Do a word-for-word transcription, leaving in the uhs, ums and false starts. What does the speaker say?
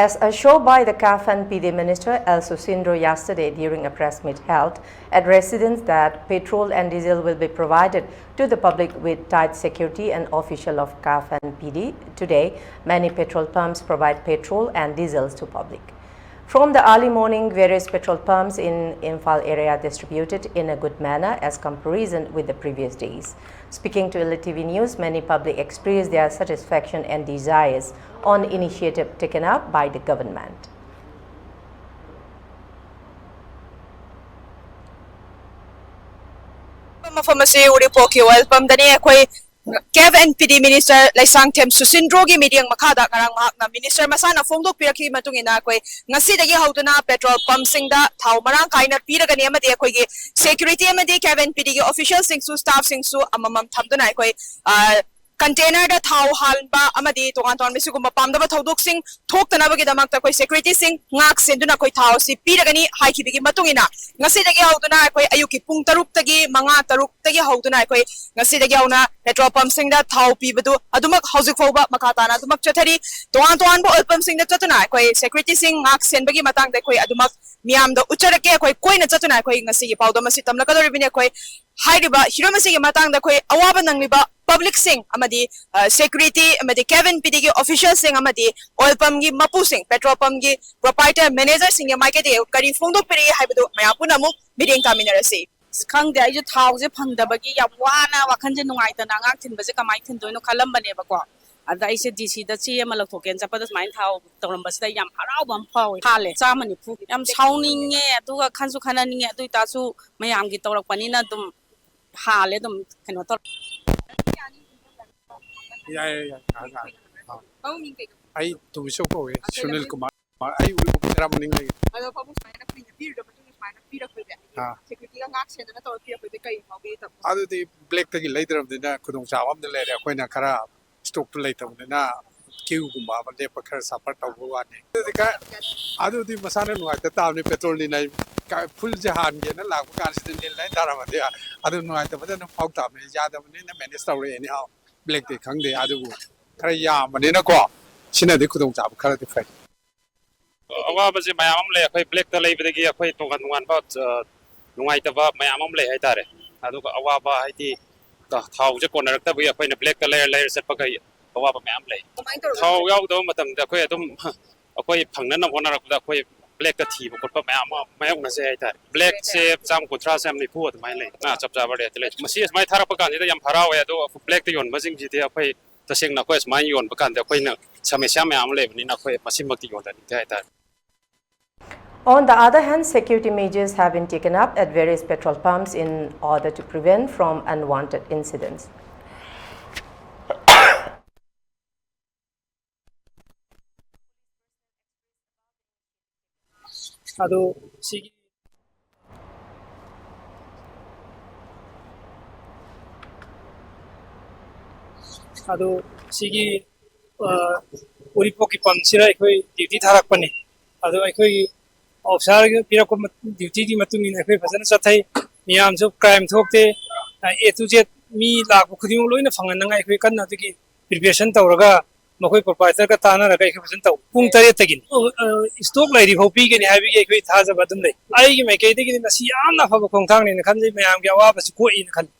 As assured by the CAF and P D Minister L Susindro yesterday during a press meet held at residence that petrol and diesel will be provided to the public with tight security and official of CAF and P D, today many petrol pumps provide petrol and diesels to public. From the early morning, various petrol pumps in Imphal area distributed in a good manner as comparison with the previous days. Speaking to L T V News, many public expressed their satisfaction and desires on initiative taken up by the government. ꯃꯐꯝ ꯑꯁꯤ ꯎꯔꯤꯄꯣꯛꯀꯤ oil pumpꯗꯅꯤ꯫ ꯑꯩꯈꯣꯏ CAF and P D Minister Leishangthem ꯁꯨꯁꯤꯟꯗ꯭ꯔꯣꯒꯤ ꯃꯤꯠꯌꯦꯡ ꯃꯈꯥꯗ ꯉꯔꯥꯡ ꯃꯍꯥꯛꯅ minister ꯃꯁꯥꯅ ꯐꯣꯡꯗꯣꯛꯄꯤꯔꯛꯈꯤꯕꯒꯤ ꯃꯇꯨꯡ ꯏꯟꯅ ꯑꯩꯈꯣꯏ ꯉꯁꯤꯗꯒꯤ ꯍꯧꯗꯨꯅ petrol pumpꯁꯤꯡꯗ ꯊꯥꯎ ꯃꯔꯥꯡ ꯀꯥꯏꯅ ꯄꯤꯔꯒꯅꯤ ꯑꯃꯗꯤ ꯑꯩꯈꯣꯏꯒꯤ security ꯑꯃꯗꯤ CAF and P Dꯒꯤ officialꯁꯤꯡꯁꯨ staffꯁꯤꯡꯁꯨ ꯑꯃꯃꯝ ꯊꯝꯗꯨꯅ ꯑꯩꯈꯣꯏ ꯑ, containerꯗ ꯊꯥꯎ ꯍꯥꯟꯕ ꯑꯃꯗꯤ ꯇꯣꯉꯥꯟ ꯇꯣꯉꯥꯟꯕ ꯁꯤꯒꯨꯝꯕ ꯄꯥꯝꯗꯕ ꯊꯧꯗꯣꯛꯁꯤꯡ ꯊꯣꯛꯇꯅꯕꯒꯤꯗꯃꯛꯇ ꯑꯩꯈꯣꯏ securityꯁꯤꯡ ꯉꯥꯛ ꯁꯦꯟꯗꯨꯅ ꯑꯩꯈꯣꯏ ꯊꯥꯎ ꯑꯁꯤ ꯄꯤꯔꯒꯅꯤ ꯍꯥꯏꯈꯤꯕꯒꯤ ꯃꯇꯨꯡ ꯏꯟꯅ ꯉꯁꯤꯗꯒꯤ ꯍꯧꯗꯨꯅ ꯑꯩꯈꯣꯏ ꯑꯌꯨꯛꯀꯤ ꯄꯨꯡ ꯇꯔꯨꯛꯇꯒꯤ ꯃꯉꯥ ꯇꯔꯨꯛꯇꯒꯤ ꯍꯧꯗꯨꯅ ꯑꯩꯈꯣꯏ ꯉꯁꯤꯗꯒꯤ ꯍꯧꯅ petrol pumpꯁꯤꯡꯗ ꯊꯥꯎ ꯄꯤꯕꯗꯨ ꯑꯗꯨꯃꯛ ꯍꯧꯖꯤꯛ ꯐꯥꯎꯕ ꯃꯈꯥ ꯇꯥꯅ ꯑꯗꯨꯃꯛ ꯆꯠꯊꯔꯤ꯫ ꯇꯣꯉꯥꯟ ꯇꯣꯉꯥꯟꯕ oil pumpꯁꯤꯡꯗ ꯆꯠꯇꯨꯅ ꯑꯩꯈꯣꯏ securityꯁꯤꯡ ꯉꯥꯛ ꯁꯦꯟꯕꯒꯤ ꯃꯇꯥꯡꯗ ꯑꯩꯈꯣꯏ ꯑꯗꯨꯃꯛ ꯃꯤꯌꯥꯝꯗ ꯎꯠꯆꯔꯛꯀꯦ꯫ ꯑꯩꯈꯣꯏ ꯀꯣꯏꯅ ꯆꯠꯇꯨꯅ ꯑꯩꯈꯣꯏ ꯉꯁꯤꯒꯤ ꯄꯥꯎꯗꯝ ꯑꯁꯤ ꯇꯝꯂꯛꯀꯗꯧꯔꯤꯕꯅꯤ꯫ ꯑꯩꯈꯣꯏ ꯍꯥꯏꯔꯤꯕ ꯍꯤꯔꯝ ꯑꯁꯤꯒꯤ ꯃꯇꯥꯡꯗ ꯑꯩꯈꯣꯏ ꯑꯋꯥꯕ ꯅꯪꯂꯤꯕ publicꯁꯤꯡ ꯑꯃꯗꯤ ꯑ, security ꯑꯃꯗꯤ CAF and Pꯗꯒꯤ officialꯁꯤꯡ ꯑꯃꯗꯤ oil pumpꯒꯤ ꯃꯄꯨꯁꯤꯡ, petrol pumpꯒꯤ proprietor, managerꯁꯤꯡꯒꯤ ꯃꯥꯏꯀꯩꯗꯒꯤ ꯀꯔꯤ ꯐꯣꯡꯗꯣꯛꯄꯤꯔꯛꯏ ꯍꯥꯏꯕꯗꯨ ꯃꯌꯥꯝ ꯄꯨꯝꯅꯃꯛ ꯃꯤꯠꯌꯦꯡ ꯇꯥꯃꯤꯟꯅꯔꯁꯤ꯫ ꯑꯁ, ꯈꯪꯗꯦ, ꯑꯩꯁꯨ ꯊꯥꯎꯁꯦ ꯐꯪꯗꯕꯒꯤ ꯌꯥꯝ ꯋꯥꯅ, ꯋꯥꯈꯜꯁꯦ ꯅꯨꯡꯉꯥꯏꯇꯅ ꯑꯉꯥꯡ ꯊꯤꯟꯕꯁꯦ ꯀꯃꯥꯏꯅ ꯊꯤꯟꯗꯣꯏꯅꯣ ꯈꯜꯂꯝꯕꯅꯦꯕꯀꯣ꯫ ꯑꯗ ꯑꯩꯁꯦ D Cꯗ ꯆꯦ ꯑꯃ ꯂꯧꯊꯣꯛꯀꯦꯅ ꯆꯠꯄꯗ ꯁꯨꯃꯥꯏꯅ ꯊꯥꯎ ꯇꯧꯔꯝꯕꯁꯤꯗ ꯌꯥꯝ ꯍꯔꯥꯎꯕ ꯑꯃ ꯐꯥꯎꯋꯦ꯫ ꯍꯥꯜꯂꯦ, ꯆꯥꯝꯃ ꯅꯤꯐꯨ꯫ ꯌꯥꯝ ꯁꯥꯎꯅꯤꯡꯉꯦ, ꯑꯗꯨꯒ ꯈꯟꯁꯨ ꯈꯟꯅꯅꯤꯡꯉꯦ꯫ ꯑꯗꯨ ꯑꯣꯏꯇꯥꯔꯁꯨ ꯃꯌꯥꯝꯒꯤ ꯇꯧꯔꯛꯄꯅꯤꯅ ꯑꯗꯨꯝ ꯍꯥꯜꯂꯦ, ꯑꯗꯨꯝ ꯀꯩꯅꯣ ꯇꯧꯔꯦ꯫ ꯌꯥꯏ, ꯌꯥꯏ, ꯌꯥꯏ, ꯉꯥꯏꯍꯥꯛ, ꯉꯥꯏꯍꯥꯛ꯫ ꯑꯥ꯫ ꯑꯩ ꯇꯨꯕꯤꯁꯨ ꯀꯧꯏ, ꯁꯨꯅꯤꯜ ꯀꯨꯃꯥꯔ꯫ ꯑꯩ ꯎꯔꯤꯄꯣꯛ ꯇꯔꯥ ꯃꯅꯤꯡ ꯂꯩ꯫ ꯑꯗꯣ ꯄꯥꯕꯨꯡ ꯁꯨꯃꯥꯏꯅ ꯀꯨꯏꯅ ꯄꯤꯔꯨꯔ ꯃꯇꯨꯡꯗ ꯁꯨꯃꯥꯏꯅ ꯄꯤꯔꯛꯄꯁꯦ, ꯑꯥ꯫ Securityꯒ ꯉꯥꯛ ꯁꯦꯟꯗꯅ ꯇꯧꯔ ꯄꯤꯔꯛꯄꯁꯦ ꯀꯩ ꯐꯥꯎꯕꯤꯔꯤ, ꯇꯥꯃꯣ? ꯑꯗꯨꯗꯤ blackꯇꯒꯤ ꯂꯩꯗ꯭ꯔꯕꯅꯤꯅ ꯈꯨꯗꯣꯡꯆꯥꯕ ꯑꯃꯗꯤ ꯂꯩꯔꯦ꯫ ꯑꯩꯈꯣꯏꯅ ꯈꯔ stockꯇꯨ ꯂꯩꯇꯕꯅꯤꯅ queueꯒꯨꯝꯕ ꯑꯃ ꯂꯦꯞꯄ ꯈꯔ suffer ꯇꯧꯕ ꯋꯥꯅꯤ꯫ ꯑꯗꯨꯗꯤ ꯈꯔ, ꯑꯗꯨꯗꯤ ꯃꯁꯥꯅ ꯅꯨꯡꯉꯥꯏꯇ ꯇꯥꯕꯅꯤ꯫ Petrolꯅꯤꯅ ꯑꯩ ꯀ-, fullꯁꯦ ꯍꯥꯟꯒꯦꯅ ꯂꯥꯛꯄ ꯀꯥꯟꯁꯤꯗ ꯅꯤꯜ ꯍꯥꯏ ꯇꯥꯔꯝꯃꯗꯤ ꯑꯗꯨ ꯅꯨꯡꯉꯥꯏꯇꯕꯗꯤ ꯑꯗꯨꯝ ꯐꯥꯎ ꯇꯥꯕꯅꯤ꯫ ꯌꯥꯗꯕꯅꯤꯅ manage ꯇꯧꯔꯦ꯫ Anyhow, blackꯇꯤ ꯈꯪꯗꯦ꯫ ꯑꯗꯨꯕꯨ ꯈꯔ ꯌꯥꯝꯕꯅꯤꯅꯀꯣ, ꯁꯤꯅꯗꯤ ꯈꯨꯗꯣꯡꯆꯥꯕ ꯈꯔꯗꯤ ꯐꯩ꯫ ꯑꯋꯥꯕꯁꯦ ꯃꯌꯥꯝ ꯑꯃ ꯂꯩ꯫ ꯑꯩꯈꯣꯏ ꯕ꯭ꯂꯦꯛꯇ ꯂꯩꯕꯗꯒꯤ ꯑꯩꯈꯣꯏ ꯇꯣꯉꯥꯟ ꯇꯣꯉꯥꯟꯕ, ꯑ, ꯅꯨꯡꯉꯥꯏꯇꯕ ꯃꯌꯥꯝ ꯑꯃ ꯂꯩ ꯍꯥꯏꯇꯥꯔꯦ꯫ ꯑꯗꯨꯒ ꯑꯋꯥꯕ ꯍꯥꯏꯗꯤ ꯊꯥꯎꯁꯦ ꯀꯣꯟꯅꯔꯛꯇꯕꯒꯤ ꯑꯩꯈꯣꯏꯅ ꯕ꯭ꯂꯦꯛꯇ ꯂꯩꯔ ꯂꯩꯔ ꯆꯠꯄꯒ ꯑꯋꯥꯕ ꯃꯌꯥꯝ ꯂꯩ꯫ ꯀꯃꯥꯏꯅ ꯇꯧꯔꯒ ꯊꯥꯎ ꯌꯥꯎꯗꯕ ꯃꯇꯝꯗ ꯑꯩꯈꯣꯏ ꯑꯗꯨꯝ ꯑꯩꯈꯣꯏ ꯐꯪꯅꯅꯕ ꯍꯣꯠꯅꯔꯛꯄꯗ ꯑꯩꯈꯣꯏ ꯕ꯭ꯂꯦꯛꯇ ꯊꯤꯕ ꯈꯣꯠꯄ ꯃꯌꯥꯝ ꯑꯃ ꯃꯥꯌꯣꯛꯅꯖꯩ ꯍꯥꯏꯇꯥꯔꯦ꯫ ꯕ꯭ꯂꯦꯛꯁꯦ ꯆꯥꯝ ꯀꯨꯟꯊ꯭ꯔꯥ, ꯆꯥꯝ ꯅꯤꯐꯨ ꯑꯗꯨꯃꯥꯏꯅ ꯂꯩ꯫ ꯑ, ꯆꯞ ꯆꯥꯕ ꯔꯦꯠꯇ ꯂꯩ꯫ ꯃꯁꯤ ꯑꯁꯨꯃꯥꯏꯅ ꯊꯥꯔꯛꯄ ꯀꯥꯟꯁꯤꯗ ꯌꯥꯝ ꯍꯔꯥꯎꯋꯦ꯫ ꯑꯗꯣ ꯕ꯭ꯂꯦꯛꯇ ꯌꯣꯟꯕꯁꯤꯡꯁꯤꯗꯤ ꯑꯩꯈꯣꯏ ꯇꯁꯦꯡꯅ ꯑꯩꯈꯣꯏ ꯑꯁꯨꯃꯥꯏꯅ ꯌꯣꯟꯕ ꯀꯥꯟꯗ ꯑꯩꯈꯣꯏꯅ ꯁꯃꯁ꯭ꯌꯥ ꯃꯌꯥꯝ ꯑꯃ ꯂꯩꯕꯅꯤꯅ ꯑꯩꯈꯣꯏ ꯃꯁꯤꯃꯛꯇꯤ ꯌꯣꯟꯖꯅꯤꯡꯗꯦ ꯍꯥꯏꯇꯥꯔꯦ꯫ On the other hand, security measures have been taken up at various petrol pumps in order to prevent from unwanted incidents. ꯑꯗꯣ ꯁꯤꯒꯤ ꯑꯗꯣ ꯁꯤꯒꯤ ꯎꯔꯤꯄꯣꯛꯀꯤ ꯄꯝꯁꯤꯗ ꯑꯩꯈꯣꯏ ꯗ꯭ꯌꯨꯇꯤ ꯊꯥꯔꯛꯄꯅꯤ꯫ ꯑꯗꯣ ꯑꯩꯈꯣꯏꯒꯤ ꯑꯣꯐꯤꯁꯥꯔꯒꯤ ꯄꯤꯔꯛꯄ ꯗ꯭ꯌꯨꯇꯤꯒꯤ ꯃꯇꯨꯡ ꯏꯟꯅ ꯑꯩꯈꯣꯏ ꯐꯖꯅ ꯆꯠꯊꯩ꯫ ꯃꯤꯌꯥꯝꯁꯨ ꯀ꯭ꯔꯥꯏꯝ ꯊꯣꯛꯇꯦ꯫ ꯑꯦ ꯇꯨ ꯖꯦꯠ ꯃꯤ ꯂꯥꯛꯄ ꯈꯨꯗꯤꯡꯃꯛ ꯂꯣꯏꯅ ꯐꯪꯍꯟꯅꯉꯥꯏ ꯑꯩꯈꯣꯏ ꯀꯟꯅ ꯑꯗꯨꯒꯤ ꯄ꯭ꯔꯤꯄꯦꯔꯦꯁꯟ ꯇꯧꯔꯒ ꯃꯈꯣꯏ ꯄ꯭ꯔꯣꯄꯥꯏꯇꯔꯒ ꯇꯥꯟꯅꯔꯒ ꯑꯩꯈꯣꯏ ꯐꯖꯅ ꯇꯧ꯫ ꯄꯨꯡ ꯇꯔꯦꯠꯇꯒꯤꯅꯤ꯫ ꯏꯁꯇꯣꯛ ꯂꯩꯔꯤꯐꯥꯎ ꯄꯤꯒꯅꯤ ꯍꯥꯏꯕꯒꯤ ꯑꯩꯈꯣꯏ ꯊꯥꯖꯕ ꯑꯗꯨꯝ ꯂꯩ꯫ ꯑꯩꯒꯤ ꯃꯥꯏꯀꯩꯗꯒꯤꯗꯤ ꯃꯁꯤ ꯌꯥꯝꯅ ꯑꯐꯕ ꯈꯣꯡꯊꯥꯡꯅꯦꯅ ꯈꯟꯖꯩ꯫ ꯃꯌꯥꯝꯒꯤ ꯑꯋꯥꯕꯁꯤ ꯀꯣꯛꯏꯅ ꯈꯜꯂꯤ꯫